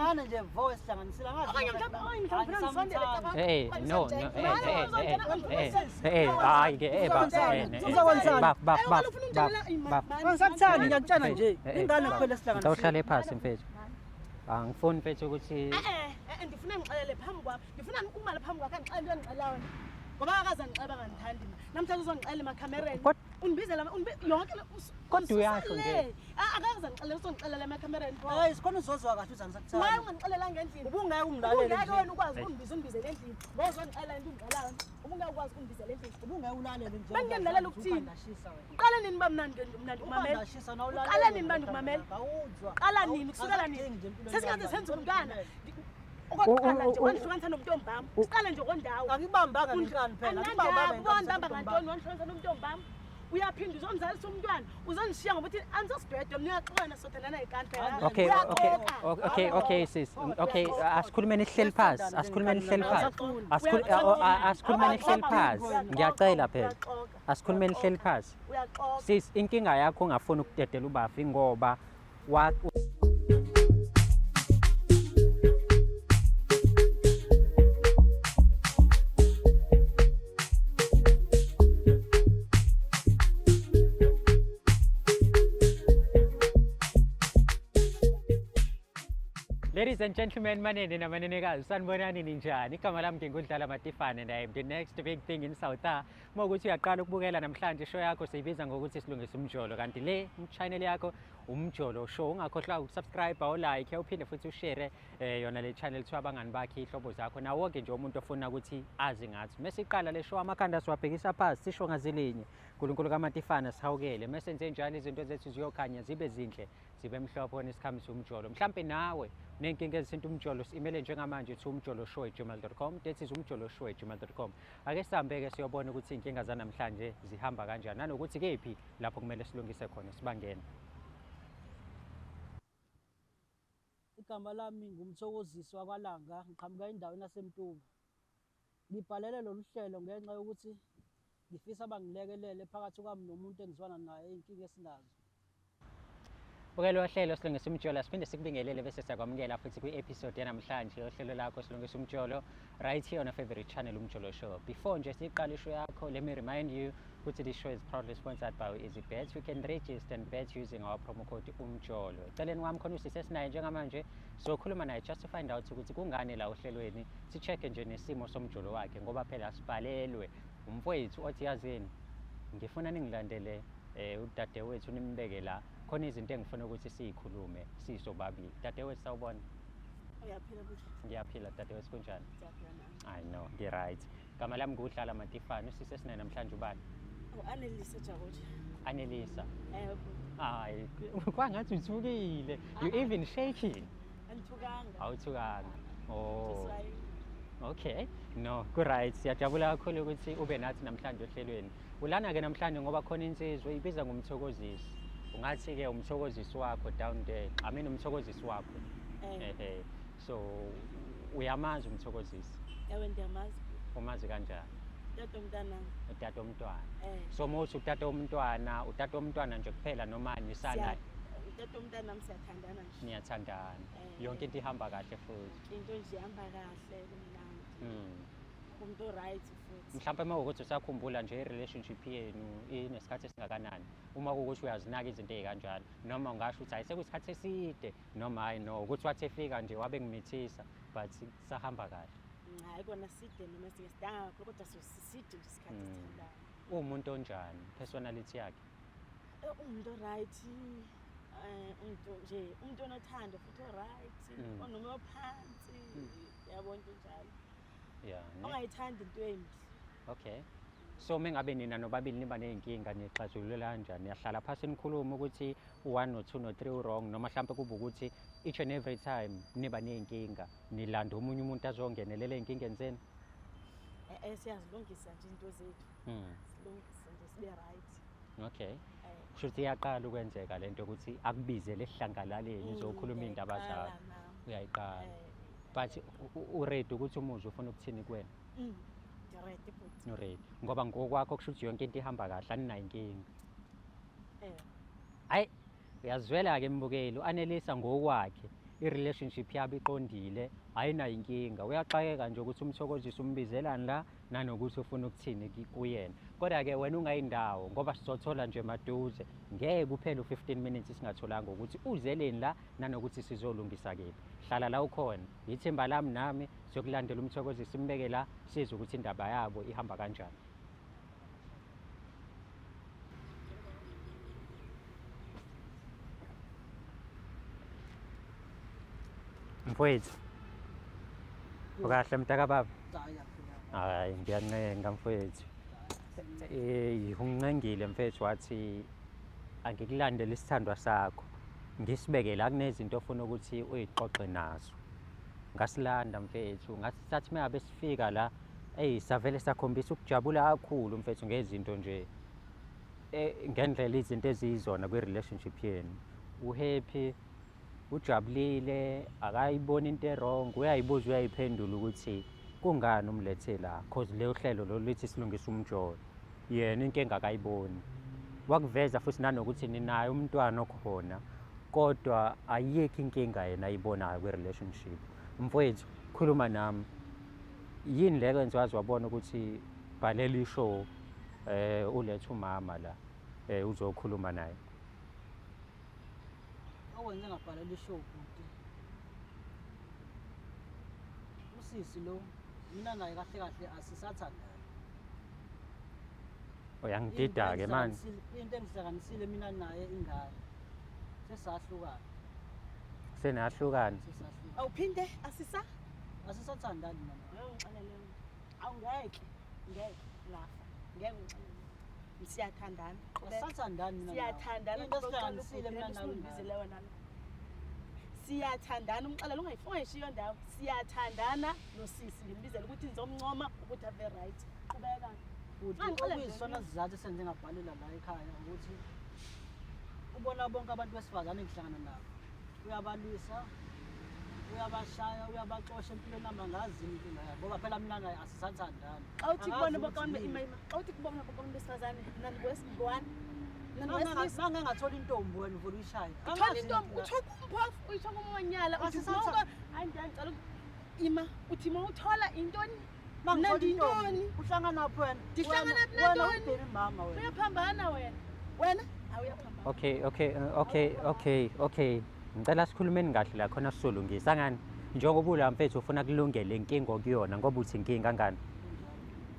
Ingane nje vo esihlanganisile angazi. Okanye mhlawumbe okanye mhlawumbe ufuna ngisondele cabanga. Eh no no eh eh eh eh hayi ke eh ba Uzokwenzani? baf baf baf baf baf. Angisakuthandi ngiyakutshela nje. Ingane kuphela Ngicela esihlanganisile. uhlale phansi mfethu. Angifuni mfethu ukuthi Eh ndifuna ngixelele phambi kwakho. Ndifuna umale phambi kwakho angixelele into endixela wena. Ngoba akaze angixeba ngandithandi mina. Namhlanje uzongixela emakhamereni. Undibizela yonke Kodwa uyasho nje. Akaze angixelele uzongixelela emakhamereni. Hayi sikhona uzozwa kahle uthi angisakuthandi. Why ungangixelelanga endlini? Ubungeke ungilalele Ubungeke nje. wena ukwazi ukundibiza undibizele endlini. Ngoba uzongixelela into ungixelayo. Ubungeke ukwazi ukundibizela endlini. Ubungeke ulalele nje. Bengingendalela ukuthini? Ukandashisa wena. Uqale nini ba mnandi mnandi kumamela? Ukandashisa nawulalela. Uqale nini bantu kumamela? Awuzwa. Qala nini kusukela nini? Akudingi nje empilweni Sesingaze yakho. senze umntwana. Okokuqala nje wandihlukanisa nomntombami. Siqale nje kondawo. Akibambanga ngenkani phela. Akubambanga wandibamba ngantoni wandihlukanisa nomntombami. Uyaphinda uzongizalisa umntwana uzongishiya ngoba uthi andizosidwedwe mina uyaxoka sothandana yikani phela. Okay okay okay okay sis okay asikhulumeni sihleli phansi asikhulumeni sihleli phansi asikhulumeni sihleli phansi ngiyacela phela asikhulumeni sihleli phansi Uyaxoka. sis inkinga yakho ungafuni ukudedela ubafi ngoba wa Ladies and gentlemen, manene namanenekazi, sanibonani ninjani? Igama lami ngingudlala Matifane and I am the next big thing in South Africa. Uma ukuthi uyaqala ukubukela namhlanje show yakho siyibiza ngokuthi silungisa umjolo kanti le channel yakho umjolo show ungakhohlwa ukusubscribe, ulike, uphinde futhi ushare yona le channel to abangani bakhe ihlobo zakho nawo wonke nje umuntu ofuna ukuthi azi ngathi. Mesiqala le show amakhanda siwabhekisa phansi sisho ngazilinye. uNkulunkulu kaMatifana sihawukele. Mesenze njalo izinto zethu ziyokhanya zibe zinhle. Zibe mhlophe nesikhamisa umjolo. Mhlampe nawe unenkinga ezithinta umjolo simele njengamanje to umjoloshow@gmail.com. That is umjoloshow@gmail.com. Ake sihambe-ke siyobona ukuthi iy'nkinga zanamhlanje zihamba kanjani nanokuthi kephi lapho kumele silungise khona sibangene. Igama lami nguMthokozisi wakwaLanga, ngiqhamuka endaweni yaseMtuba. Ngibhalele lolu hlelo ngenxa yokuthi ngifisa bangilekelele phakathi kwami nomuntu engizwana naye iy'nkinga esinazo. Bukela uhlelo Silungisa Umjolo siphinde sikubingelele bese siyakwamukela futhi kwi-episode yanamhlanje yohlelo lakho Silungisa Umjolo right here on our favorite channel Umjolo Show. Before nje siqale ishow yakho, let me remind you ukuthi this show is proudly sponsored by EasyBet. You can register and bet using our promo code UMJOLO. Eceleni kwami khona usisi esinaye njengamanje sokhuluma naye just to find out ukuthi kungani la ohlelweni si-check nje nesimo somjolo wakhe ngoba phela sibhalelwe umfowethu othi yazini ngifuna ningilandele udadewethu nimbeke la khona izinto engifuna ukuthi siyikhulume sisobabili. Dadewethu sawubona. Uyaphila buhle. Ngiyaphila dadewethu kunjani? Ngiyaphila nami. I know, ngi-right. Gama lami nguDlala Matifane, usisi esinaye namhlanje ubani? Anelisa Jakuja. Anelisa. Eh Hayi, kwangathi uthukile. You even shaking. angithukanga. Awuthukanga. Oh. Just Okay. No, ku-right. Siyajabula kakhulu ukuthi ube nathi namhlanje ohlelweni. Ulana-ke namhlanje ngoba khona insizwa ibiza ngumthokozisi. Ungathi-ke umthokozisi wakho down there. I mean umthokozisi wakho. Eh Ehe. So uyamazi umthokozisi. ewe ndiyamazi. Umazi kanjani? Tata umntanami. Utata womntwana. Eh. So mawuthi utata womntwana nje kuphela noma nisana Utata umntanami siyathandana nje. niyathandana. Yonke into ihamba kahle futhi. Into nje ihamba kahle kumnandi. Umuntu right futhi. Mhlawumbe uma kuwukuthi usakhumbula nje i-relationship yenu inesikhathi esingakanani uma kuwukuthi uyazinaka izinto ey'kanjalo noma ungasho ukuthi hayi sekuyisikhathi eside noma hhayi no ukuthi wathi efika nje wabe ngimithisa but sahamba kahle. Hayi kona side noma singesidanga kakhulu kodwa siside nje isikhathi esithandana. Uwumuntu onjani personality yakhe? Umuntu right umuntu nje umuntu onothando futhi oright onomoya ophansi yabo into njalo. Yeah, ne? Ongayithandi into embi. Okay. So mengabe nina nobabili niba ney'nkinga nixazulula kanjani? Niyahlala phasi nikhulume ukuthi u-1 no-2 no-3 u-wrong noma mhlampe kube ukuthi each and every time niba ney'nkinga nilanda omunye umuntu azongenelela ey'nkingeni zenu? Siyazilungisa nje into zethu. Silungise nje sibe right. Okay. Kusho ukuthi iyaqala ukwenzeka lento ukuthi akubizele esihlangalaleni uzokhuluma iy'ndaba zakho. Uyayiqala. But uready ukuthi umuzwe ufuna ukuthini kuwena? Ngiready futhi. Uready. Ngoba ngokwakho kusho ukuthi yonke into ihamba kahle aninayo inkinga. Hayi, uyazwela-ke mbukeli, u-Anelisa ngokwakhe I-relationship yabo iqondile, ayinayo inkinga. Uyaxakeka nje ukuthi uMthokozisi umbizelani la nanokuthi ufuna ukuthini kuyena. Kodwa-ke wena ungayindawo ngoba sizothola nje maduze, ngeke kuphele u-15 minutes singatholanga ukuthi uzeleni la nanokuthi sizolungisa kephi. Hlala la ukhona, ithimba lami nami siyokulandela uMthokozisi, simbeke la sizwe ukuthi indaba yabo ihamba kanjani. Mfowethu, ukahle mntakababa? Hayi, ngiyancenga mfowethu. Ungincengile mfethu, wathi angikulandele isithandwa sakho, ngisibeke la kunezinto ofuna ukuthi uyixoxe nazo. Ngasilanda mfethu, ngathi sathi uma ngabe sifika la, eyi savele sakhombisa ukujabula kakhulu mfethu ngezinto nje, ngendlela izinto eziyizona kwi-relationship yenu. U-happy, ujabulile, akayiboni into e-wrong, uyayibuza uyayiphendula ukuthi kungani umlethe la, cause leyo hlelo lolu lithi silungisa umjolo. Yena inkinga akayiboni. Wakuveza futhi nanokuthi ninaye umntwana okhona, kodwa ayikho inkinga yena ayibonayo kwi-relationship. Mfowethu, khuluma nami. Yini le kwenza waze wabona ukuthi bhalela i-show, ulethe umama la, uzokhuluma naye? Okwenze ngabhalela i-show bhuti, usisi lo mina naye kahle kahle asisathandani. Uyangidida-ke manje. Into engihlanganisile mina naye ingane, sesahlukana. Senahlukana? Sesahlukana. Awuphinde asisa? Asisathandani mina naye. Ngeke ungixelele. Awungeke, ngeke ngafa. Ngeke ungixelele. Siyathandana. Asisathandani mina nawe. Siyathandana. Into esihlanganisile mina nawe ingane. Ungibizele wena lo. Siyathandana, umxelele ungayishiyo ndawo. Siyathandana nosisi, ngimbizele ukuthi ngizomncoma ukuthi ave right. Qhubeka. Bhuti, Angixelele okuyisona nje. sizathu esenze ngabhalela la ekhaya ukuthi ubona bonke abantu besifazane engihlangana nabo, uyabalwisa, uyabashaya, uyabaxosha empilweni yami, angazi yini inkinga yakhe ngoba phela mina naye asisathandani. Xa uthi kubona Angazi bonke abantu ukuthi ima, yini. ima. Xa uthi kubona bonke abantu besifazane, mina ngowesingowani? Mina ngowesilisa. Mange ngathola intombi wena uvele uyishaye. Uthola Angazi intombi, inkinga. utsho kumphofu, utsho kumonyala, uthi Asisatha- bonke, hayi, ngiyacela ima, uthi uma uthola intoni? Uma Mna ngithola intombi, ndiyintoni? uhlangana phi wena? Ndihlangana phi Wena nantoni? ubhemi mama wena. Uyaphambana wena. Wena? Hayi, uyaphambana. Okay, okay, okay, okay, okay. Ngicela sikhulumeni kahle la khona sizolungisa ngani? Njengoba ula mfethu ufuna kulungele inkinga okuyona ngoba uthi inkinga angani?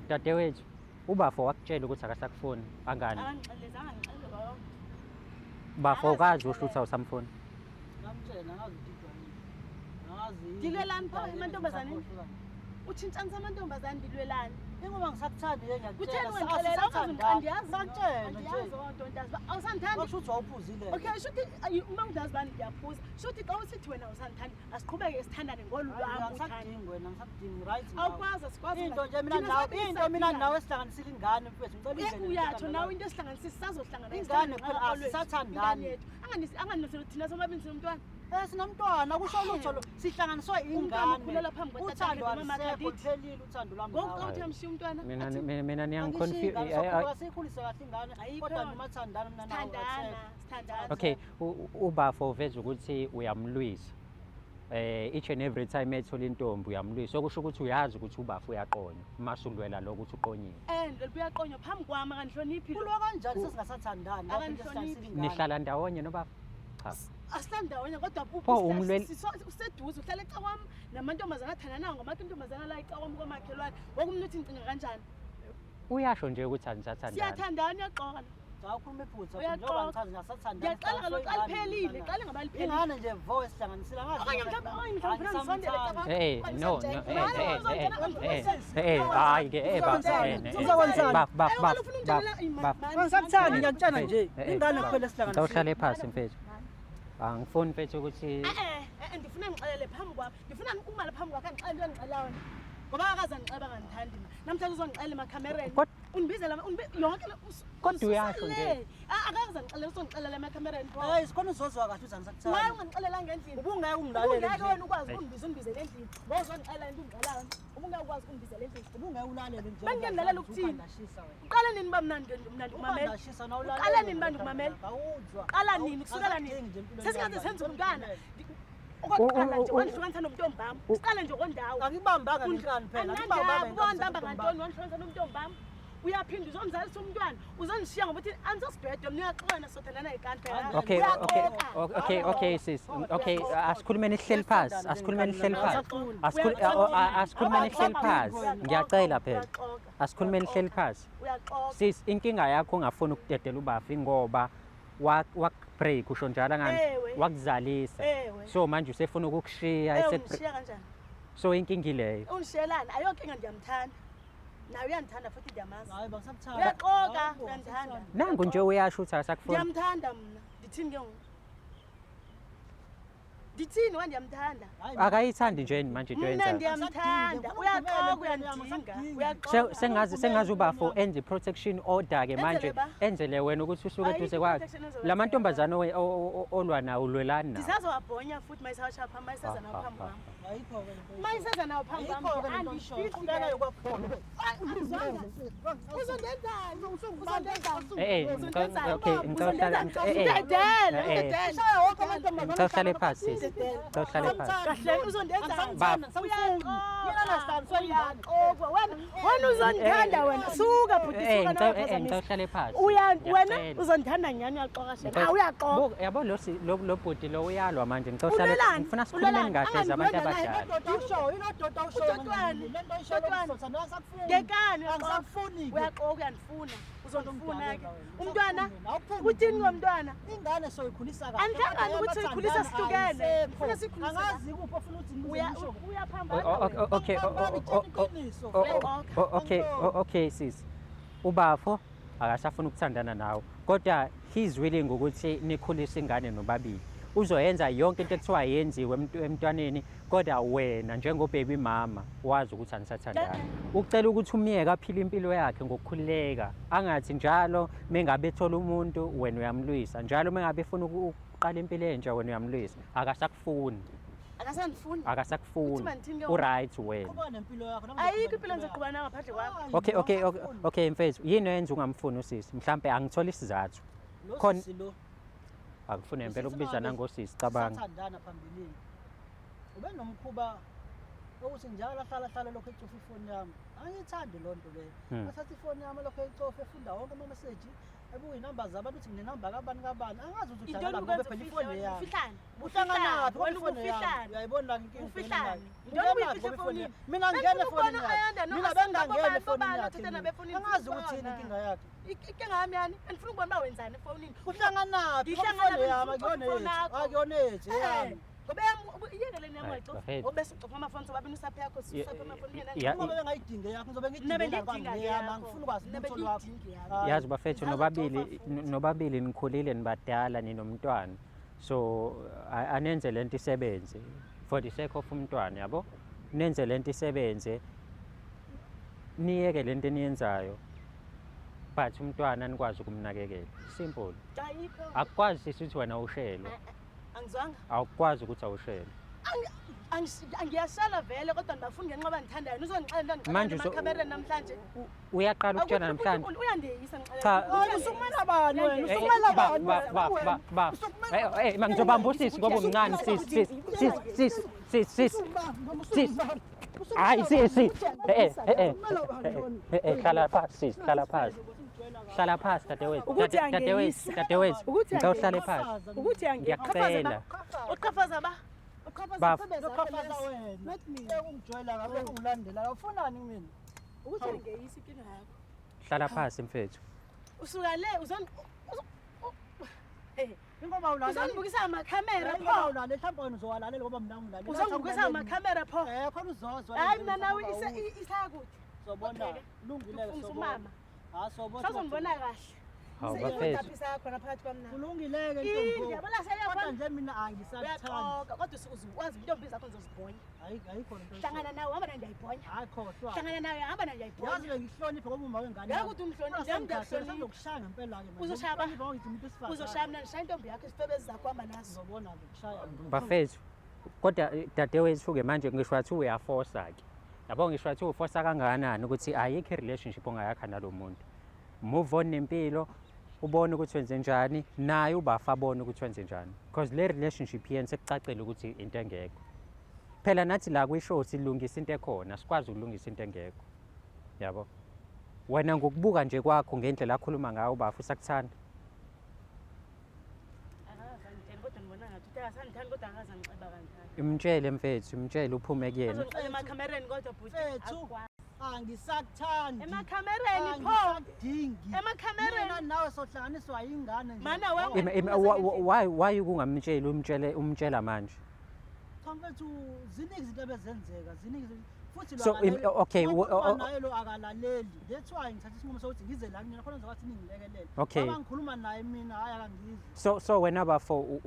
Dadewethu, ubafo wakutshela ukuthi akasakufuni angani? Akangixelezi, angangixeleli baba. Bafo ukazi usho ukuthi awusamfuni. Ngamtshela ngazi ukuthi ijwayele. Angazi yini. Ndilwelani pho Into emantombazaneni? engisakhohlwa kanje. Utshintshanisa amantombazane, ndilwelani? Ingoba ngisakuthandi nje ngiyakutshela. Kutheni ungixelela? Asisathandani. Andiyazi. Ngakutshela nje. Andiyazi loo nto, ntazi uba awusandithandi. Okusho ukuthi wawuphuzile. Okay, shuthi ayi, uma ungazi uba ndiyaphuza, shuthi xa usithi wena awusandithandi, asiqhubeke sithandane ngolu Hayi, lwam uthando. angisakudingi wena, angisakudingi right now. Awukwazi, asikwazi. Into nje mina Thina nawe, sobabili into mina siyadingana. nawe esihlanganisile ingane mfethu. Ngicela Eh, ungene uyatsho ngithanda nawe nawe. into esihlanganisile sisazohlangana. Ingane Sithandane phela nxa always. asisathandani. Ingane yethu. Angani thina sobabili sinomntwana. Sinomntwana kusho lutho lo. Sihlanganiswe Umntwana ingane. ukhulela phambi kwetatakhe Uthando noma alusekho, makadidi. luphelile uthando lwami Ngoku nawe. xa uthi uyamshiya umntwana, Mina athi, mina niyangiconfuse. Angishiyi ingane, sokhula siyikhulise kahle ingane. Ayikho Kodwa yona. noma thandana mina nawe Sithandana, akusekho. sithandana. Okay, ubafo uveza ukuthi uyamlwisa. Each and every time ethola intombi uyamlwisa. Okusho ukuthi uyazi ukuthi ubafo uyaqonywa. Mase ulwela lokho ukuthi uqonyiwe. Lo uyaqonywa phambi kwami, akandihloniphi lo. Kulwa kanjani sesingasathandani? Lapho into Akandihloniphi. esihlanganisile ingane. Nihlala ndawonye nobafo? Cha. Asihlali ndawonye kodwa Pho useduze, uhlala ecakwami namantombazana athandanayo ngoba intombazana la ecakwami kwamakhelwane. Ngoku umntu uthi ndicinga kanjani? Uyasho nje ukuthi anisathandani. Siyathandana, uyaxoka lo. Cha, ukhuluma iphutha. Uyaxoka. Njengoba ngichaza ngingasathandani, Ngiyaqala kaloku, xa sihlanganiswe liphelile, ingane. qale ngaba liphelile. Ingane nje vo esihlanganisile, angazi Okanye ukuthi mhlawumbe, okanye mhlawumbe ufuna ndisondele angisamthandi. ecakwami. Eh, no, no, Uzongena, hayi ke, ba, Uzokwenzani? ba, ba, Ayi, ba, wena ufuna ungitshela, ba, ima, ba. mani, Angisakuthandi, mani. ngiyakutshela nje. Ingane kuphela Ngicela esihlanganisile. uhlale phansi mfethu. Angifuni mfethu ukuthi Ndifuna ngixelele phambi kwami. Ndifuna uma phambi kwakhe angixelele into endixela wena. Ngoba akaze angixeba ngandithandi mina. Namhlanje uzongixelela emakhamereni. Undibizela yonke le Kodwa uyasho ususale. nje. Akaze angixelele, uzongixelela emakhamereni. Hayi, sikhona uzozwa kahle ukuthi angisakuthandi. Why ungandixelelanga endlini? Ubungeke ungilalele Ubungeke nje. wena ukwazi ukundibiza undibizele endlini. Ngoba uzongixelela into ungixelayo. Ubungeke ukwazi ukundibizela endlini. Ubungeke ulalele nje. Bengingendalela ukuthini? Ukhanda shisa wena. Uqale nini ba mnandi mnandi kumamela? Ukhanda shisa na ulalele. Uqale nini ba ndikumamela? Awuzwa. Qala nini? Kusukela nini? Awusadingi nje empilweni Sesingaze yakho. senze umntwana. Okokuqala nje wandihlukanisa nomntombami. Siqale nje kondawo. Angibambanga ngenkani phela. Angibambanga wandibamba ngantoni wandihlukanisa nomntombami. Uyaphinda uzongizalisa umntwana, uzongishiya ngoba uthi angizosidwedwe mina uyaxoka sothandana ngekani phela. Okay, sis. Okay, asikhulumeni sihleli phasi. Asikhulumeni sihleli phasi. Asikhulumeni sihleli phasi. Ngiyacela phela. Asikhulumeni sihleli phasi. Uyaxoka. Sis, inkinga yakho ungafuni ukudedela ubafi ngoba wakubreak usho njalo ngani Ewe. wakuzalisa. Ewe. So manje usefuna ukukushiya Eh, eset ungishiya kanjani? so inkinga ileyo. Ungishiyelani? Ayonkinga ndiyamthanda. Naye uyandithanda futhi ndiyamazi. Hayi bangisakuthanda. Uyaxoka, Hayi bo, uyandithanda. Nangu nje uyasho ukuthi akasakufuni. Ndiyamthanda mna. Ndithini ke ngoku? Ndithini wa ndiyamthanda. Hayi, mina- Akayithandi nje manje into Mna oyenzayo. ndiyamthanda. Uyaxoka uyandidinga. Uyaxoka. Sengazi ubafo enze i-protection order ke manje Enzele ba? enzele wena ukuthi usuke Ayikho eduze kwakhe. i-protection ezokwenzeka. La mantombazane olwa nawo ulwelani nawo. Ndisazowabhonya futhi mayisawashaya phambi mayiseza nawo phambi kwam. Ayikho-ke lento oyishoyo. Mayiseza nawo phambi kwam. Ayikho-ke lento oyishoyo. Andifihli Qhubeka ke. yokwakho. Uzondenzani? Uzondenzani? Eh, eh, Uzondenzani? okay, ngicela uhlale- Uzondenzani? eh, eh. Udedele, Eh, eh. udedele. Shaya wonke amantombazane. Ngicela uhlale phansi sisi. Ngicela uhlale phansi. Kahle uzondenzani? Baba. Mina nasithandi soyingane. Uyaxoka wena. Wena uzondithanda wena. Suka bhuti Eh, suka ngicela eh, eh, nawe ngicela uhlale phansi. Uya wena Ngiyacela. uzondithanda nyani uyaxoka shela. Ngicela- Ah uyaxoka. Buka, yabo lo lo bhuti lo uyalwa manje ngicela uhlale Ulwelani? ngifuna sikhulumeni Ulwelani? kahle zabantu Angangilwela naye. abadala. Indoda awushoyo, indoda awushoyo. Utotwane. Lento oyishoyo Utotwane. lokusotha, angisakufuni. Ngekani uyaxoka. Angisakufuni-ke. Uyaxoka uyandifuna. Uzondifuna ke. Wena. Umntwana Awuphumi. uthini ngomntwana? Ingane soyikhulisa kahle. Angihlangani ukuthi uyikhulisa sihlukene. Ayisekho. Ufuna siyikhulise la. Angazi kuphi ofuna ukuthi ngize Uya ngisho. uyaphambana. O- wena. Okay, Angibani, tshela iqiniso. okay sis. Ubafo akasafuna ukuthandana nawe kodwa he's willing ukuthi nikhulise ingane nobabili. Uzoyenza yonke into ekuthiwa yenziwe emntwaneni kodwa wena njengobaby mama wazi ukuthi anisathandani. Ucela ukuthi umyeke aphile impilo yakhe ngokukhululeka. Angathi njalo mengabe ethola umuntu wena uyamlwisa, njalo mengabe efuna ukuqala impilo entsha wena uyamlwisa. Akasakufuni, Akasandifuni. akasakufuni. Uthi mandithini ke ngoku? Uright wena. Qhubeka nempilo yakho. Nami Ayikho ngizoqhubeka impilo nempilo engizoqhubeka nayo ngaphandle kwakho. Hayi, Okay, angisakufuni. okay mfethu, yini oyenza ungamfuni usisi? Mhlambe angithola isizathu. Lo sisi lo. Akufune impela Lo sisi ukubiza mangabe nangosisi cabanga. Sisathandana phambilini. Ube nomkhuba ukuthi njalo ahlala hlala lokhu ecofa ifoni yami. Angiyithandi loo nto leyo. Athatha ifoni yami lokhu eyicofa efunda wonke ama-message ebuka iy'namba zabantu ukuthi nginenamba kabani kabani. Angazi ukuthi Intoni uhlangana ukwenza ngoba phela ufihle ifoni wena? yami. Ufihlani? Uhlanganaphi Wena ngoba ifoni yami? ubufihlani? Uyayibona la inkinga Ufihlani? engibhekene nayo. Intoni Ungenaphi ubuyifihle ngoba ifoni efonini? yami? Mina ngingena Bengifuna ukubona efonini yakhe. Ayanda Mina no-Asanda bengingangena bobani, efonini bobani yakhe othathana mina. befonini, Angazi ngifuna ukuthi yini ukubona. inkinga yakhe. Inkinga yami yani andifuna ukubona uba wenzani efonini. Uhlanganaphi ngoba Ngihlangana ifoni yami ngifuna akuyona ifoni yethu. yakho. Akuyona yethu Eh, eyami. ngoba eyami iyeke le nami Hayi, wayicofa. bafethu. Obese ucofa amafoni sobabini usaphe yakho usaphe amafoni yena. Uma bengayidingi eyakho ngizobe Mina ngiyidingela bengiyidinga kwangeyami yakho. angifuni ukwazi Mina lutho lwakho. bengiyidinga yakho. Hayi. Yazi bafethu Ngisazocofa nobabili futhi. nobabili nikhulile nibadala ninomntwana. So anenze lento isebenze for the sake of umntwana yabo. Nenze lento isebenze. Niyeke lento eniyenzayo. But umntwana nikwazi ukumnakekela. Simple. Ayikho. Akukwazi sisi ukuthi wena awushelwe. Angizwanga. Awukwazi ukuthi awushelwe. Angiyashala vele kodwa ndibafuni ngenxa yoba ndithanda yena. Uzondixelela into Manje andixelela emakhamereni namhlanje. Uyaqala ukutshela namhlanje. Uyandeyisa ngixelela. Cha. Hayi, usukumela bani wena? Eh, eh, Usukumela ba- bani ba- wena? ba- Wena? ba- ba. Usukumela- Eh, eh, ngizobamba usisi ngoba umncane sisi sisi sisi sisi sisi. Sisi. Hayi sisi. Eh eh eh eh eh hlala phansi sisi, hlala phansi. Hlala phansi dadewethu. Ukuthi Dadewethu, angeyisa. dadewethu. Ukuthi Ngicela uhlale angeyisa. phansi. Ukuthi Ngiyakucela. Uqhafaza ba. Uqhafaza Baf. isebe zakhe Uqhafaza lezi. wena. Not me. Ungijwayela kabi ungilandela. Ufunani kumina? Ukuthi angeyisa inkinga yakho. Hlala phansi mfethu. Usuka le uzon Eh, Ingoba ulalela. uzongibukisa amakhamera Ingoba pho. ulalela mhlawumbe wena uzowalalela ngoba mina ngilalela. Uzongibukisa amakhamera pho. Eh khona uzozwa. Hayi mina nawe isakude. Sobona. Ubheke. Kulungile Ngifungisa sobona. umama. Ha sobona. Sazongibona kahle. Hawu bafethu. Iseyodaphi khona phakathi kwami nawe. Kulungile ke Indi ntombo. yabona Kodwa seyakhona. nje mina angisakuthandi. Uyaxoka kodwa usuwazi intombi zakho ngizozibhonya. Hayi ayikho lento. Hlangana nawe hamba naye ndiyayibhonya. Hayi khohlwa. Hlangana nawe hamba naye Yazi ndiyayibhonya. bengihloniphe ngoba uma wengane. Ngeke ukuthi ungihloniphe, nami ngiyakuhlonipha. Ngizokushaya ngempela ke manje. Uzoshaya ba? Ngihloniphe ngoba ngithi umuntu wesifazane. Uzoshaya mina ngishaya intombi yakho isifebe zakho hamba naso. Uzobona ke kushaya. Bafethu. Kodwa dadewethu ke manje ngisho wathi uyaforsa ke. Yabo ngisho wathi uforsa kangakanani ukuthi ayikho i-relationship ongayakha nalo muntu. Move on nempilo. Ubone ukuthi wenze njani, naye ubafa abone ukuthi wenze njani. Because le relationship yenu sekucacile ukuthi into engekho. Phela nathi la kwi-show silungisa into ekhona, sikwazi ukulungisa into engekho. Yabo? Wena ngokubuka nje kwakho ngendlela akhuluma ngayo ubafa usakuthanda. Akakaze angitshele kodwa ngibona ngathi uthi akasangithandi kodwa akakaze angixeba kangithandi. Imtshele mfethu, imtshele uphume kuyena. Azongixela emakhamereni kodwa bhuti. Mfethu. Akukwazi. Angisakuthandi. Emakhamereni pho. Angisakudingi. Emakhamereni. Mina nawe sohlanganiswa yingane nje. Mana we- Why kungamtsheli umtshele umtshela manje? Cha mfethu, ziningi izinto ebezenzeka, ziningi futhi lo So, okay, naye lo akalaleli. That's why ngithatha isinqumo sokuthi ngize la kunina khona ngizokathi ningilekelele. Okay. Ngoba ngikhuluma naye mina hayi akangizwi. So wena bafo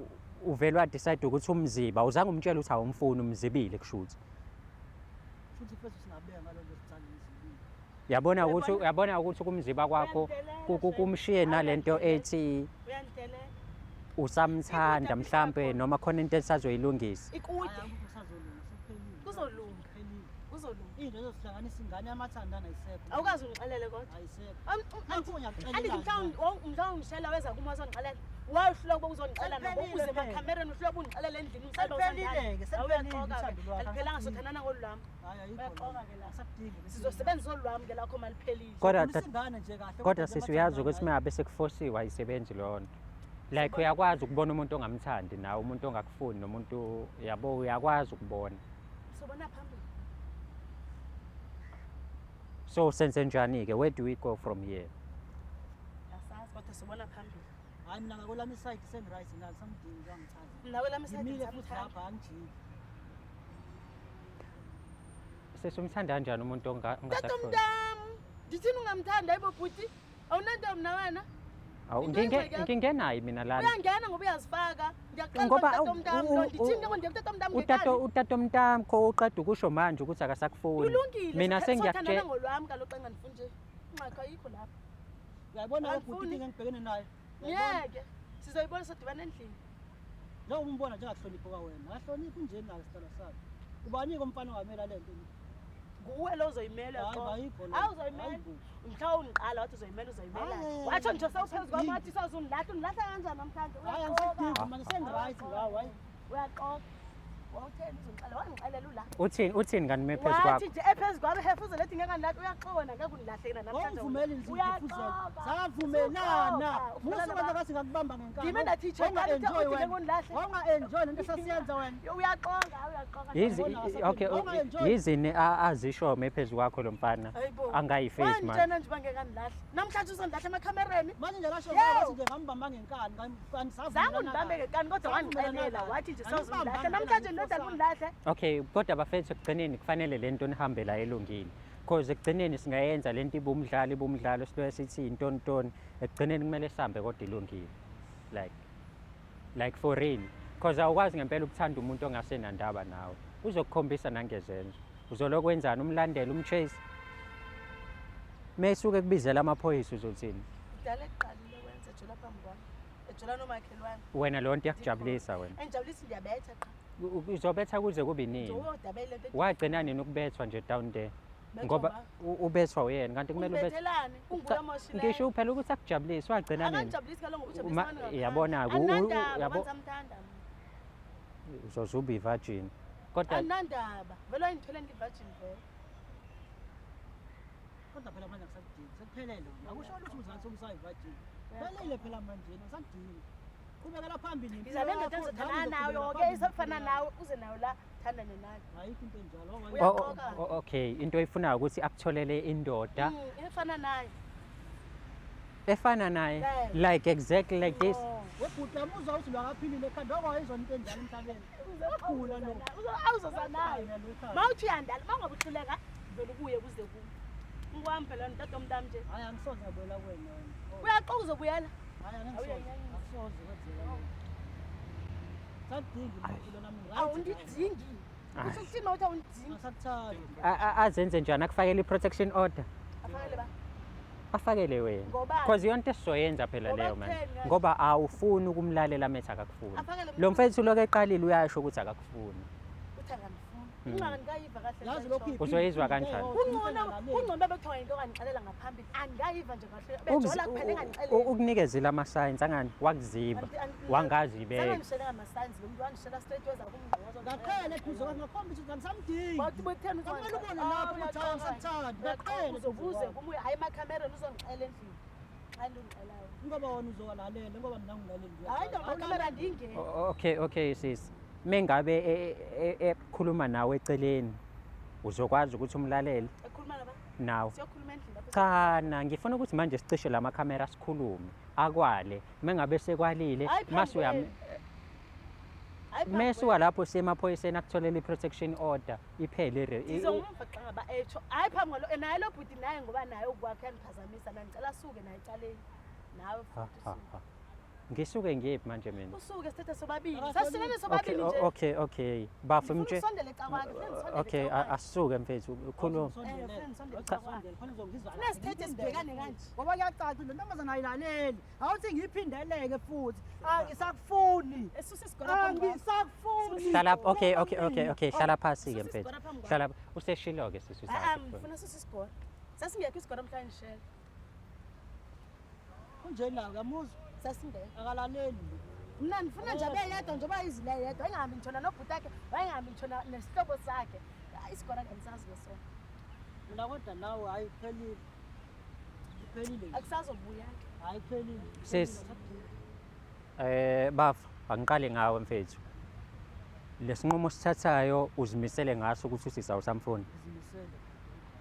uvele wa decide ukuthi umziba, uzange umtshele ukuthi awumfuni umzibile kushuthi. Futhi mfethu singabeka ngalokho sithanda ngizibile. Yabona ukuthi uyabona ukuthi kumziba kwakho Uyangidelela, kumshiye nalento ethi Uyangidelela. usamthanda Ikude mhlambe apho. noma khona into esazoyilungisa. Ikude. Hayi akukho kusazolunga, sekuphelile. Kuzolunga. Kuphelile. Kuzolunga. Into ezosihlanganisa ingane yamathandana ayisekho. Awukaze ungixelele kodwa. Ayisekho. Angithi Nakho ngiyakuxelela. Andithi mhlawumbi mhlawumbi ngishela weza kuma wazongixelela. Wahluleka ukuba uzongixelela nabo Seliphelile uze phela. emakhamereni uhluleka ukungixelela endlini umsebe Seliphelile-ke, seliphelile uthando lwakho, Aliphelanga angisakudingi. sothandana ngolwami. Hayi ayikho. Uyaxoka ke la. Asakudingi. Sizosebenzisa olwami ke lakho maliphelile. Kodwa Khulisa ingane nje kahle. Kodwa sisi uyazi ukuthi uma uma sekufosiwe ayisebenzi leyo nto. Like uyakwazi ukubona umuntu ongamthandi nawe, umuntu ongakufuni nomuntu yabo uyakwazi ukubona. Sobona phambili. So senze njani ke? Where do we go from here? Asazi kodwa sobona phambili. Hayi mina ngakwelami isayidi sengi-right mina angisamdingi uyangithanda. Mina kwelami isayidi Ngimile futhi ngisamthanda. lapha angijiki. Sesumthanda kanjani umuntu Tata ongasakufuni? mntam, ndithini ungamthanda hayibo bhuti? Awunantombi na wena? Awu, Into ingxaki yakho. ngingenayo mina lana. Uyangena ngoba uyazifaka. Ndiyakuxela Ngoba tata mntam lo ndithini ke ndiye kutata mntam Utato utato mntamkho uqeda ukusho manje ukuthi akasakufuni. Kulungile. Mina sothandana sengiyakutshela. ngolwami kaloku xa ngandifuni nje. Ingxaki ayikho lapha. Uyayibona ke bhuti Angifuni. inkinga engibhekene nayo. Uyayibona? Ngeke. Sizoyibona sodibana endlini. Njengoba umbona nje engakuhloniphi kwawena. Akahloniphi nje naye sidalwa sakhe. Ubani-ke umfana ongamela le nto? Nguwe lo uzoyimela Hayi, uyaxoka. ayikho le. Hayi uzoyimela. Hayi bo. Mhla ungiqala wathi uzoyimela uzoyimela. Hayi. Watsho nje sewuphezu kwami wathi sawuzungilahla ungilahla kanjani namhlanje? Hayi Uyaxoka. angisadingi manje sengi-right ngawo hayi. Uyaxoka. Wawutheni uzongixelela wangixelela ula. Uthini uthini kanti me phezu Wathi kwakho? nje ephezu kwami hefuzela ethi ngeke andilahle uyaxoka ngeke undilahle yena namhlanje. Wawungivumeli nje Uyaxoka. Savumelana. Uxoka. Musa kwenza ngathi ngakubamba ngenkani. Ngime ndathi check Wawunga-enjoy uthi ngeke wena. undilahle. Wawunga-enjoy lento esasiyenza wena. Uyaxoka, uyaxoka. Yizi Yabona, okay awunga-enjoy. yizini azisho me phezu kwakho lo mfana Hayibo. angayiface manje. Wangitshena nje uba ngeke andilahle. Namhlanje uzondilahla emakhamereni. Manje nje lasho Yo! ngathi nje ngambamba ngenkani kanti Zange undibambe ngenkani kodwa wandixelela wathi nje sawuzondilahle. Namhlanje ndoda undilahle. Okay, kodwa bafethu ekugcineni kufanele lento nihambe la elungile. Because ekugcineni singayenza lento ibe umdlalo ibe umdlalo siloye sithi intoni ntoni ekugcineni kumele sihambe kodwa ilungile. Like for real. Because awukwazi ngempela ukuthanda umuntu ongasenandaba nawe. Uzokukhombisa nangezenzo. Uzolokhu wenzani umlandele umchase. Mesuke kubizela amaphoyisa uzothini? Kudala ekuqalile wenza ejola phambi kwami. Ejola nomakhelwane. Wena leyo nto iyakujabulisa wena. Engijabulisa ndiyabetha qha. Uzobetha kuze kube nini? Nje lento Wagcina nini ukubethwa nje down there? Bethwa Ngoba ba? ubethwa uyena kanti kumele ubethwe. Ungibethelani? Unguye omoshileyo. Ngisho phela ukuthi akujabulise wagcina nini? Akangijabulisi kaloku ngoba ujabulisa abantu ngaphandle. Yabona-ke, Anginandaba, yabo- ngisamthanda mina. Uzoze ube i-virgin. Kodwa Anginandaba. Vele wayengithwele ngi-virgin vele. Kodwa phela manje angisakudingi. Sekuphelele wena. Akusho lutho ukuthi ngathi umsayi-virgin. Phelile phela manje angisakudingi. Qhubekela phambili nempilo Ngiza nendoda yakho, engizothandana nami nayo ngizoqhubekela ke phambili isafana nempilo yami. nawe uze nayo la thandane nayo. Ayikho into enjalo. Uyaxoka. Okay, into oyifunayo ukuthi akutholele indoda Efana naye. efana naye Yeah. like exactly like this. No. Webhuti uyamuzwa ukuthi lo akaphilile ekhanda okwayizona into enjalo emhlabeni. Uyagula lo. Awuzoza nayo. Uyagula lo ekhanda. Mawuthi uyandala, mawungabe uhluleka vele ubuye kuze kuwe. Ngikwami phela ntoto mntami nje. Hayi angisoze ngabuyela kuwena wena. Oh, Uyaxoka uzobuyela. Hayi angisoze. Awuyanyanisa. Akusoze kwenzeka lokho. Sakudingi impilo nami right. Awundidingi. Kusho ukuthini mawuthi awundidingi? Angisakuthandi. Azenze njani akufakele i-protection order? Afakele ba. Afakele wena. Ngobani? Because yonke esizoyenza phela Ngoba leyo manje. kutheni kanje? Ngoba awufuni ukumlalela methi akakufuni. Afakele Lo mfethu lokho eqalile uyasho ukuthi akakufuni. Uthi akandifuni. Ingxaki andikayiva kahle. Yazi lokhu Uzoyizwa kanjani? Kungcono bebekuthiwa into ongandixelela ngaphambili. Andikayiva nje kahle. Bejola kuphela engandixeleli. Ukunikezile ama-signs angani wakuziba wangazibeka. Sangangishela ngama-signs lo muntu wangishela straight weza kumngqozo. Ngaqhela eduze kwakhe ngakhombisa ukuthi angisamdingi. Wathi bekutheni Kumele ubone lapho ukuthi angisamthandi. Ngaqhela. Uzobuze kumuye hayi emakhamereni uzongixela endlini. Xa ndongixelayo. Ngoba wena uzowalalela ngoba mina ngilaleli. Hayi no makhamera andingeni. Okay sis. Mengabe ekhuluma nawe eceleni uzokwazi ukuthi umlalele. Ekhuluma naba? Nawe. Siyokhuluma endlini lapho. Cha na ngifuna ukuthi manje sicishe lama camera sikhulume. Akwale. Mengabe sekwalile mase uyam Mesuka lapho siye emaphoyiseni akutholela i-protection order iphele. Ngizomva xa ngaba etsho. Hayi phambi kwalo naye lo bhuti naye ngoba naye ukwakhe uyandiphazamisa mina ngicela asuke naye ecaleni. Nawe futhi usuke. Ngisuke ngiyephi manje mina? Usuke sithethe sobabili. Sasisele sobabili nje. Okay. Bafo mtshe. Usondele ecakwakhe, ufuna ngisondele. Okay, asisuke mfethu. Ukhuluma. Ufuna ngisondele ecakwakhe. Funa sithethe sibhekane kanje. Ngoba kuyacaca le ntombazana ayilaleli. Awuthi ngiyiphindeleke futhi. Angisakufuni. Esuse isigora phambi kwakho. Angisakufuni. Hlala okay. Hlala phansi ke mfethu. Hlala useshilo ke sisi sakho. Ngifuna suse isigora. Sasingekho isigora mhlawumbe ngishela. Kunjena uyamuzwa? Sasingekho. Akalaleli. Mina ngifuna nje abe yedwa njengoba izile yedwa. Wayengahambi ngitshona nobhuti wakhe, wayengahambi ngitshona nesihlobo sakhe. Isigora ngisazi ke sona. Mina kodwa nawe hayi kuphelile. Kuphelile. Akusazobuya ke. Hayi kuphelile. Sis. Bafo, angiqale ngawe mfethu. Lesinqumo sithathayo uzimisele ngaso ukuthi usisi awusamfuni. Uzimisele.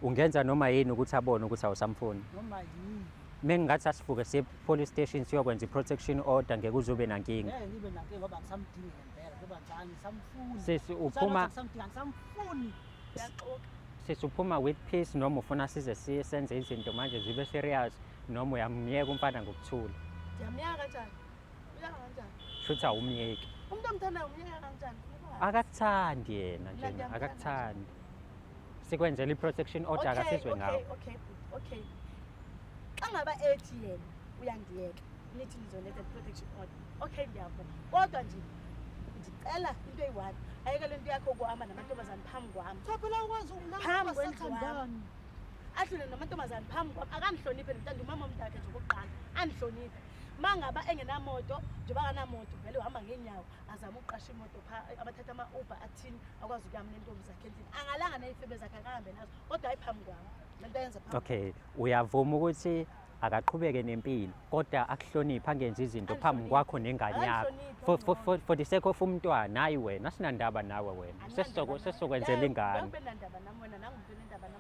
Ungenza noma yini ukuthi abone ukuthi awusamfuni. Noma yini. Mengingathi asivuke siye police station siyokwenza i-protection order ngeke uzobe nankinga. Ngeke ngibe nankinga ngoba angisamdingi ngempela ngoba nje angisamfuni. Sisi uphuma angisamfuni. Uyaxoka. Sisi uphuma with peace noma ufuna size siye senze izinto manje zibe serious noma uyamyeka umfana ngokuthula. Ndiyamyeka kanjani? Uyaka kanjani? Shuthi awumyeki. Umuntu omthandayo umyeka kanjani? Akakuthandi yena nje, akakuthandi. Sikwenzela i-protection order akasizwe ngawo. Okay. Xa ngaba ethi yena uyandiyeka nithi nizoletha i-protection order. Okay ngiyavuma. Kodwa nje ndicela into eyi-one. Ayeke le nto yakho ukuhamba namantombazane phambi kwami. Cha phela ukwazi Phambi kwendlu yami. Adlule namantombazane phambi kwami. Akandihloniphe nomntana umama omntakhe nje okokuqala. Andihloniphe. Mangaba engenamoto, njengoba akanamoto vele uhamba ngeenyawo azame ukuqasha imoto pha abathatha ama-Uber athini akwazi ukuya nentombi zakhe endlini. Angalanga ney'febe zakhe akahambe nazo kodwa hayi phambi kwami. Le nto ayenza phambi. Okay, uyavuma ukuthi akaqhubeke nempilo kodwa akuhloniphe angenzi izinto phambi kwakho nengane yakho. For the sake of umntwana, hayi wena asinandaba nawe wena. Sesizokwenzela ingane.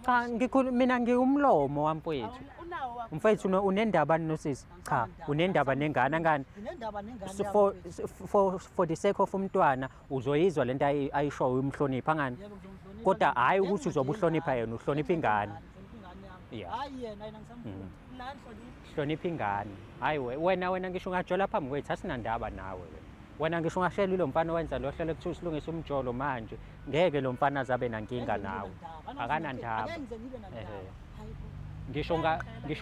Cha ngikhuluma mina ngiwumlomo wamfowethu. Umfowethu unendaba nosisi? Cha, unendaba nengane angani? Unendaba nengane. For the sake of umntwana uzoyizwa lento ayishoyo umhlonipha angani? Kodwa hayi ukuthi uzobe uhlonipha yena, uhlonipha ingane. Hayi yena yena ngisamfuni. Hlonipha ingane. Hayi wena ngisho ungajola phambi kwethu asinandaba nawe wena. Wena ngisho ungashela lo mfana owenza lo hlelo kuthiwa usilungisa umjolo manje ngeke lo mfana azabe nankinga nawe. Akanandaba. Ngisho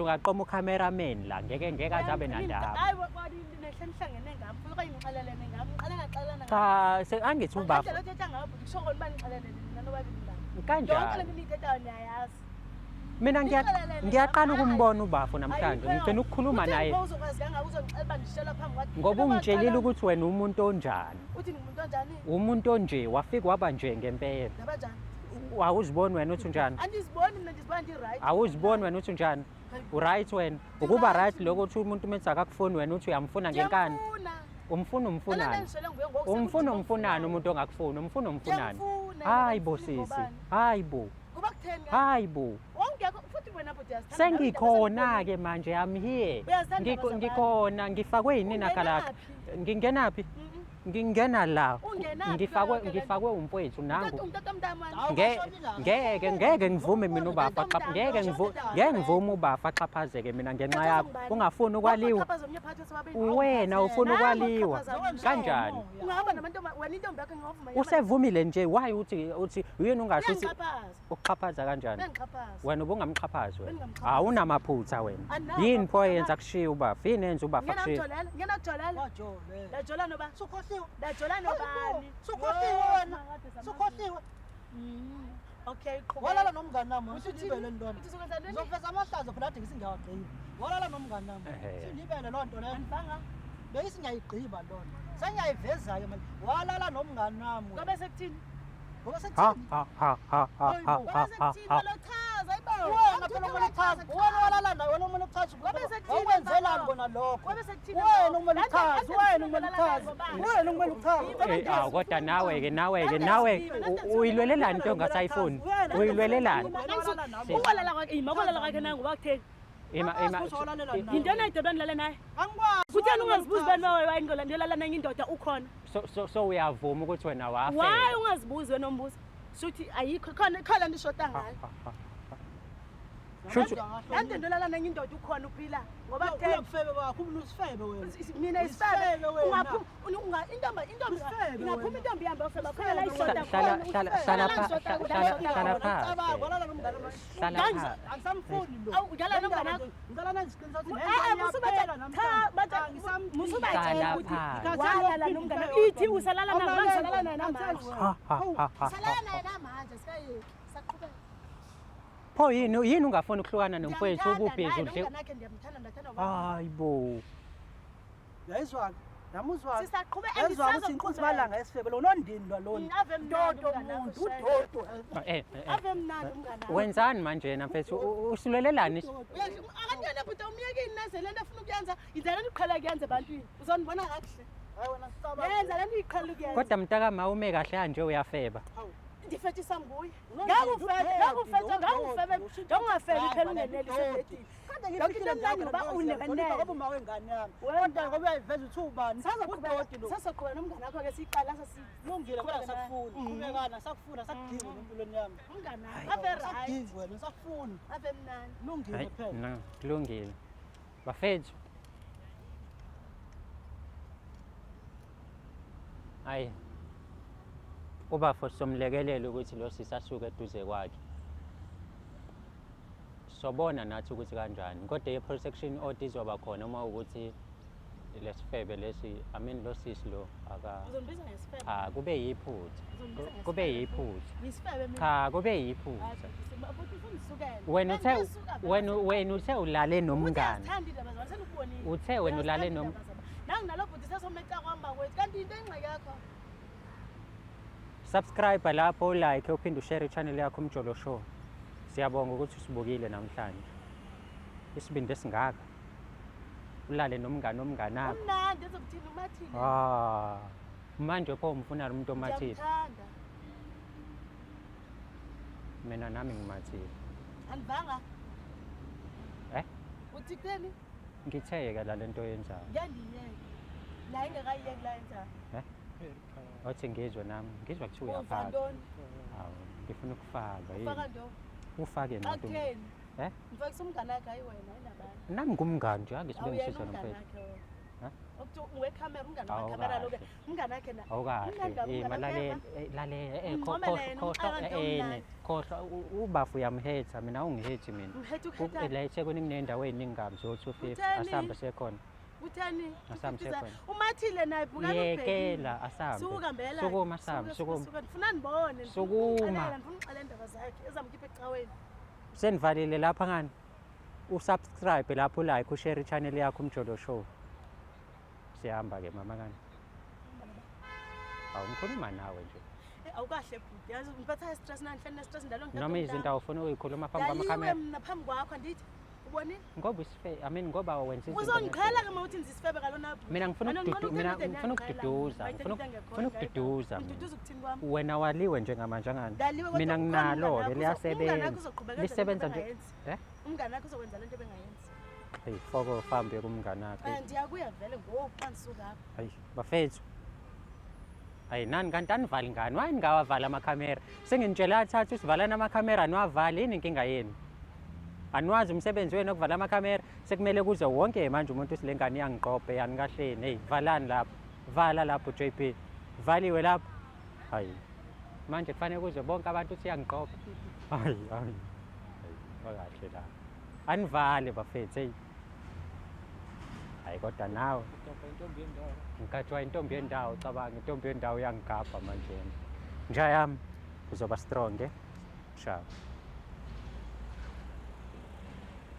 ungaqoma ucameraman la ngeke azabe nandaba. Hayi nehle nihlangene ngami futhi ngixelelene ngami ngiqale ngaxelana. Cha angithi ubaba. Indlela othetha ngayo bhuti kusho kona uba nixelelene nina nobabili ngami. Kanjani? Yonke le nto niyithethayo niyayazi. Mina ngiyaqala ukumbona ubafo namhlanje ngigcina ukukhuluma naye. Ngoba ungitshelile ukuthi wena umuntu onjani. Uthi ngingumuntu onjani? Umuntu onje wafika waba nje ngempela. Awuziboni wena uthi unjani? Andiziboni mina ndizibona ndi-right. Awuziboni wena uthi unjani? U-right wena. Ukuba right lokho uthi umuntu methi akakufuni wena uthi uyamfuna ngenkani. Umfuna umfunani? Umfuna umfunani umuntu ongakufuni? Umfuna umfunani? Hayi bo sisi. Hayi bo. Hayi bo. Sengikhona ke manje, I'm here. Ngikhona, ngifakwe yini nakalaka? Ngingenaphi? Ngingena la. Ngifakwe umfowethu nangu. Ngeke ngivume mina ubafa ngeke ngivume ubafa axhaphazeke mina ngenxa yakho. Ungafuni ukwaliwa. Wena ufuna ukwaliwa. Kanjani? Usevumile nje, why uthi uyena ungasho uthi ukuxhaphaza kanjani? Wena ubungamxhaphazi wena. Awunamaphutha wena. Yini pho yenza kushiya ubafa? Yini yenza ubafa kushiya? Ngena Lajola noba? Sukhohliwe. Lajola nobani? Sukhohliwe wena. Sukhohliwe. Okay, qhubeka. Walala nomngani nami, Uthi uthini? usilibele lona. Uthi uzokwenza ntoni? Ngizofeza amahlazo phela ade ngisingiyawagqiba. Walala nomngani nami. Ehhe. Silibele loo nto leyo. Andibanga. Beyisingiyayigqiba loo nto. Sengiyayiveza-ke manje. Walala nomngani nami. wena. Kwabe sekuthini? Ngoba Ha sekuthini? ha ha ha ha ha Kwabe ha ha sekuthini? ha. Lo chaza, ayibo. Wena phela kumele uchaze. Wena walala naye, wena kumele uchaze. Kwabe sekuthini Wawukwenzelani baba? kona lokho? Kwabe sekuthini Wena baba? kumele uchaze, wena kumele uchaze. Wena kumele uchaze. Eh, awu kodwa nawe-ke nawe-ke nawe uyilwelelani into ongasayifuni? Uyilwelelani? Ukwalala kwakhe, ima ukwalala kwakhe nangu wakutheni? Ima ima Angazi ukuthi walala naye. Yintoni ayidobeni ulale naye? Angikwazi. Kutheni ungazibuzi bani waye ndiyolala nenye indoda ukhona? So uyavuma ukuthi wena Why wafela? ungazibuzi wena umbuzo? Shuthi ayikho khona khona lento ishota ngayo. Shuthi Lento ndolala nenye indoda ukhona uphila ngoba kutheni? Uyabufebe bakho, ubunusifebe wena. Mina Isifebe isifebe wena. ungaphuma unga intombi intombi Isifebe ingaphuma wena. intombi ihambe yofeba khona la ishota hlala khona. hlala hlala hlala hlala phansi. Walala nomngane wami. Hlala phansi. Angisamfuni lo. Awu, udlala nomngane wakho? Ngicela nenze isiqiniseko ukuthi Eh, musubatshela cha bathi musubatshela Hlala ukuthi phansi. walala nomngane ithi usalala naye usalala naye namanje. Ha ha ha ha. Usalala naye namanje sikayeki saqhubeka. Pho yini yini ungafuni ukuhlukana nomfowethu ububhizi udle? Nomngane wakhe ndiyamthanda ndathanda ngoba Hayi bo. Yayizwa namuzwa. sisaqhubeka Yezwa ukuthi inkunzi malanga esifebe lo nondini lwalona. Ave mnandi Dodo umngane wakho, muntu Shenge. udodo. Eh eh. Ave mnandi umngane wakho. Wenzani manje yena mfethu? Usilwelelani? Akantwana bhuti umyekini naze le nto afuna ukuyenza yenza le nto iqhela kuyenza ebantwini uzondibona kakuhle Hayi wena sicabanga. yenza le nto iqhela ukuyenza Kodwa mntakama ume kahle kanje uyafeba. ndifetshisa nguye Unondini, ngakufebe ngakufetsha ngakufebe ngakungafebi phela ungeneli sebhedini Kade Yonke into emnandi ngoba unenene. Ngoba uma wengane yami. Wena. Kodwa ngoba uyayiveza ukuthi ubani. Udoti lo. Sazoqhubeka nomngane wakho ke siyiqala Lungile kodwa sakufuni. Mm. Qhubekana sakufuna sakudingi empilweni yami. umngane wakho ave right Sakudingi wena sakufuni. ave mnandi Lungile Hayi phela. no, kulungile. Bafethu. Hayi. Ubafo somlekelela ukuthi lo sisi asuke eduze kwakhe. Sobona nathi ukuthi kanjani. Kodwa i-protection order izoba khona uma ukuthi lesifebe lesi, I mean lo sisi lo aka uzombiza ngesifebe cha kube yiphutha. Uzombiza ngesifebe. Kube yiphutha. Ngisifebe mina. Cha kube yiphutha. Bhuti ufuna usukele. Wena uthe wena wena uthe ulale nomngane. Uthanda indaba zabantu senikubonile. Uthe wena ulale nom Nangu nalo bhuti sesomeca kwami bakwethu kanti into engxaki yakho. Subscribe lapho like uphinde ushare channel yakho Umjolo Show. Siyabonga ukuthi usibukile namhlanje. Isibindi esingaka. Ulale nomngane omnganakho. Umnandi ezokuthini umathile. Ah. Manje pho umfuna umuntu omathile. Ngiyamthanda. Mina nami ngimathile. Andivanga. Eh? Uthi kutheni? Ngitheyeka la lento oyenzayo. Ngiyandiyeke. La ingekayiyeki la yenzayo. Othi ngizwe nami, ngizwa kuthiwa Uva uyafaka. ntoni? Hawu, ngifuna ukufaka Ufaka yini? ntoni? Ufake nonto. Akutheni? Eh? Ngifakisa umngane wakhe hayi wena ayinabani. Nami ngumngane nje, ake sibe Awuyena ngisizwa umngane nomfethu. wakhe wena. Ha? Okuthi wekhamera umngane Awukahle. wekhamera lo ke umngane wakhe na. Awukahle. Umngane Eh, umngane malalela, wakhe eh, lalela, eh, Umncomele yena, khohlwa, umxaka nje eh, omnandi. khohlwa, ubafu uyamhetha, mina ungihethi mina. Mhetha ukhetha. La eThekwini kuney'ndawo ey'ningi kabi zo-250, Utheni? asambe siye khona. Utheni? Asambe siye khona. Umathile naye bukani ubhekile. Yekela, asambe. Suka mbela. Sukuma asambe, Suka, sukuma. suka. Ngifuna ndibone. ndifuna Sukuma. ukumxelela, Ndifuna umxelela indaba zakhe ezamkhipha ecaweni. Senivalile lapha ngani? Usubscribe lapho like, ushare i-channel yakho Umjolo Show. Siyahamba ke mama kani. Awu ngikhuluma nawe nje. Eh, awukahle bhuti. Yazi ngiphatha stress nanhleni ne-stress ndalo Noma izinto awufuna ukuyikhuluma phambi kwamakhamera. Daliwe mina phambi kwakho andithi. Ubonile? Ngoba isife, I mean ngoba wenza izinto. Uzongiqhela ke mawuthi ndisifebe kalona bhuti. Mina ngifuna Mina ukududu- nginqena mina ukuthi ngifuna ukududuza, ngifuna ukududuza mina. Ngiduduza ukuthini kwami? Wena waliwe njengamanje angani? Daliwe kodwa Mina ukhona nginalo umngane ke wakho liyasebenza. umngane wakho uzoqhubeka enze lento Lisebenza nje. ebengayenzi. Eh? Umngane wakho uzokwenza lento ebengayenzi. Hey, foko fambe kumngane wakhe. Eh, ndiyakuya vele ngoku xa ndisuka apha. Hayi, bafethu. Hayi nani kanti anivali ngani? Why ningawavala amakhamera? Senginitshela athathu sivalana amakhamera niwavali yini inkinga yenu? Aniwazi umsebenzi wenu okuvala amakhamera, sekumele kuze wonke manje umuntu uthi le ngane iyangiqophe yani kahleni. Hey, valani lapho. Vala lapho JP. Valiwe lapho. Hayi. Manje kufanele kuze bonke abantu uthi iyangiqopha. Hayi, hayi. Hayi, bakahle la. Anivale bafethu, hey. Hayi kodwa nawe ngikhathwa intombi yendawo, cabanga intombi yendawo iyangigabha manje. Nja yami. Uzoba strong, eh? Ciao.